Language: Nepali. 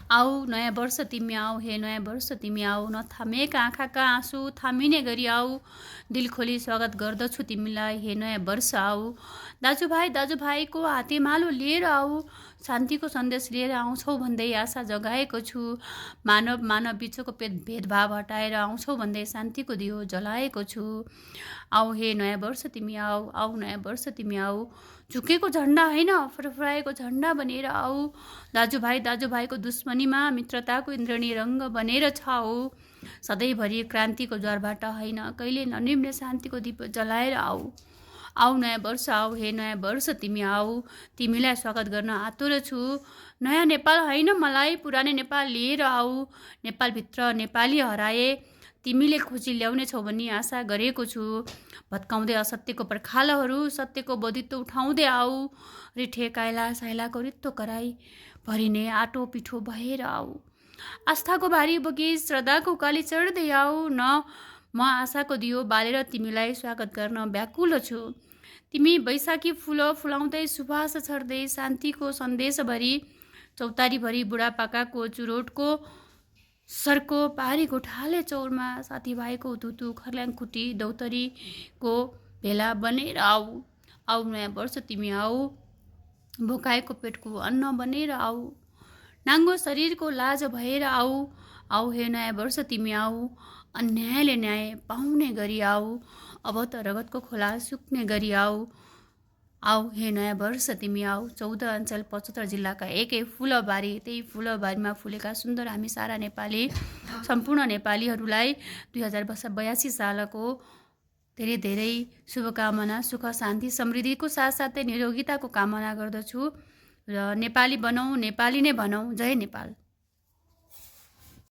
आऊ नयाँ वर्ष तिमी आऊ, हे नयाँ वर्ष तिमी आऊ, नथामेका आँखाका आँसु थामिने गरी आऊ, दिल खोली स्वागत गर्दछु तिमीलाई, हे नयाँ वर्ष आऊ। दाजुभाइको हातेमालो लिएर आऊ, शान्तिको सन्देश लिएर आउँछौ भन्दै आशा जगाएको छु, मानव बिचको भेदभाव हटाएर आउँछौ भन्दै शान्तिको दियो जलाएको छु। आऊ हे नयाँ वर्ष तिमी आऊ, आऊ नयाँ वर्ष तिमी आऊ, झुकेको झन्डा होइन फरफराएको झन्डा बनेर आऊ, दाजुभाइको दुश्मनीमा मित्रताको इन्द्रणी रङ्ग बनेर छाऊ, सधैँभरि क्रान्तिको ज्वारबाट होइन कहिले ननिम्ने शान्तिको दीप जलाएर आऊ। आऊ नयाँ वर्ष आऊ, हे नयाँ वर्ष तिमी आऊ, तिमीलाई स्वागत गर्न आतुर छु, नयाँ नेपाल होइन मलाई पुरानै नेपाल लिएर आऊ, नेपालभित्र नेपाली हराए तिमीले खोजी ल्याउने छौ भन्ने आशा गरेको छु, भत्काउँदै असत्यको पर्खालहरू सत्यको बौद्धित्व उठाउँदै आऊ, रिठे काइला साइलाको रित्तो कराई भरिने आटो पिठो भएर आऊ, आस्थाको भारी बोकी श्रद्धाको उकाली चढ्दै आऊ, म आशाको दियो बालेर तिमीलाई स्वागत गर्न व्याकुल छु, तिमी बैशाखी फुल फुलाउँदै सुवास छर्दै शान्तिको सन्देशभरि चौतारीभरि बुढापाकाको चुरोटको सरको पारी गोठाले चौरमा साथीभाइको धुतु खर्ल्याङखुट्टी दौतरीको भेला बनेर आऊ, आऊ नयाँ वर्ष तिमी आऊ, भोकाएको पेटको अन्न बनेर आऊ, नाङ्गो शरीरको लाज भएर आऊ, आऊ हे नयाँ वर्ष तिमी आऊ, अन्यायले न्याय पाउने गरी आऊ, अब त रगतको खोला सुक्ने गरी आऊ, आऊ हे नयाँ वर्ष तिमी आऊ। 14 अञ्चल 75 जिल्लाका एकै फुलबारी, त्यही फुलबारीमा फुलेका सुन्दर हामी सारा नेपाली सम्पूर्ण नेपालीहरूलाई 2082 सालको धेरै धेरै शुभकामना, सुख शान्ति समृद्धिको साथसाथै निरोगिताको कामना गर्दछु र नेपाली बनौँ, नेपाली नै भनौँ। जय नेपाल।